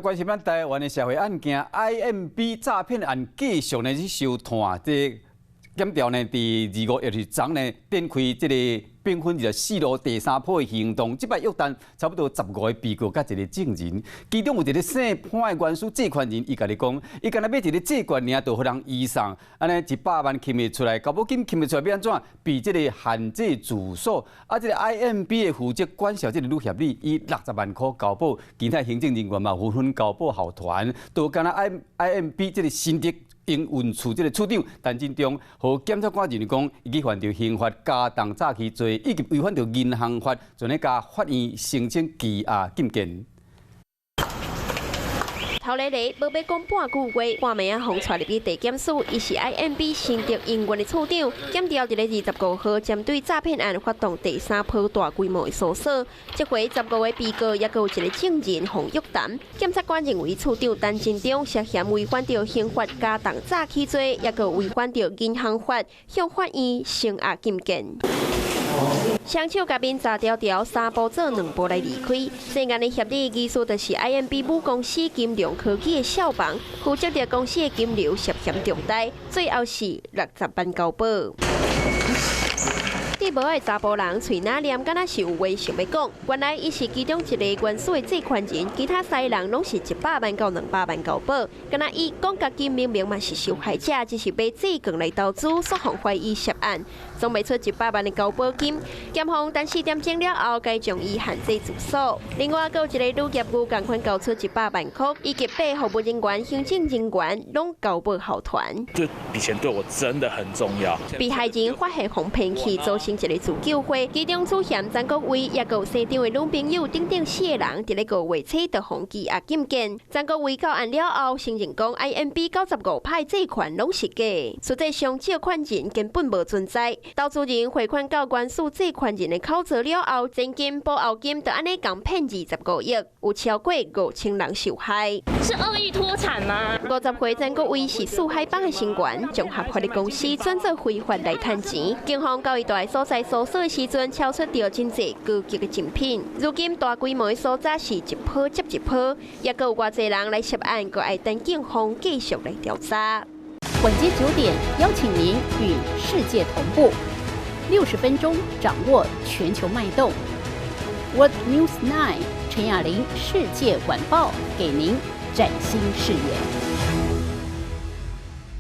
關心咱台灣的社會案件，IMB 詐騙案繼續呢去收探，這檢調呢，佇25月昨呢展開這個兵分24路第三波的行動，這擺約談差不多15個被告佮一個證人，其中有一個姓潘的原始借款人，伊共你講，伊干焦買一個債券爾，就予人移送，按呢100萬挕袂出來，交保金挕袂出來，欲按怎？被這個限制住所，啊，這個 IMB 的負責管銷這個呂協理以60萬箍交保，其他行政人員嘛紛紛交保後團，都干焦 IMB 這個新竹營運處這個處長陳振中，予檢察官認為講，伊去犯著刑法加重詐欺罪，以及違反著銀行法，就咧共法院申請羈押禁見。頭咧咧，無欲講半句話，半暝仔予帶入去地檢署，伊是 IMB 新竹營運的處長，檢調佇咧25號針對詐騙案發動第三波大規模的搜索，這回15個被告，抑閣有一個證人予約談。檢察官認為處長陳振中涉嫌違反著刑法加重詐欺罪，抑閣違反著銀行法，向法院聲押禁見。雙手共面紮牢牢，三步做兩步來離開。涉案的協理疑似就是 IMB 母公司金融科技的少房，負責著公司的金流涉嫌重大，最後是60萬交保。戴帽的查埔人喙若黏，敢若是有話想欲講。原來伊是其中一個原始的借款人，其他三個人攏是100萬到200萬交保。敢若伊講家己明明嘛是受害者，只是買債券來投資，煞予懷疑涉案，總袂出一百萬的交保金。檢方等4點鐘了後，該將伊限制住所。另外，閣有一個女業務仝款交出100萬塊，以及八服務人員、行政人員攏交保後團。這筆錢對我真的很重要。被害人發現予騙去，組成一個自救會，其中主嫌曾國威，抑閣有姓張的女朋友等等四個人，佇咧5月初就予羈押禁見。曾國威到案了後，承認講 IMB 95擺借款攏是假，實際上借款人根本無存在。投資人匯款到原始借款人的口座了後，前金保後金就按呢共騙25億，有超過5000人受害。是惡意脫產嗎？50歲曾國威是四海幫的成員，將合法的公司轉做非法來趁錢。警方到伊蹛的所在搜索的時陣，抄出著真濟高級的精品。如今大規模的搜查是一波接一波，抑閣有偌濟人來涉案，閣愛等警方繼續來調查。晚間9點，邀請您與世界同步，60分鐘掌握全球脈動。World News 9 陳雅玲世界晚報，給您嶄新視野。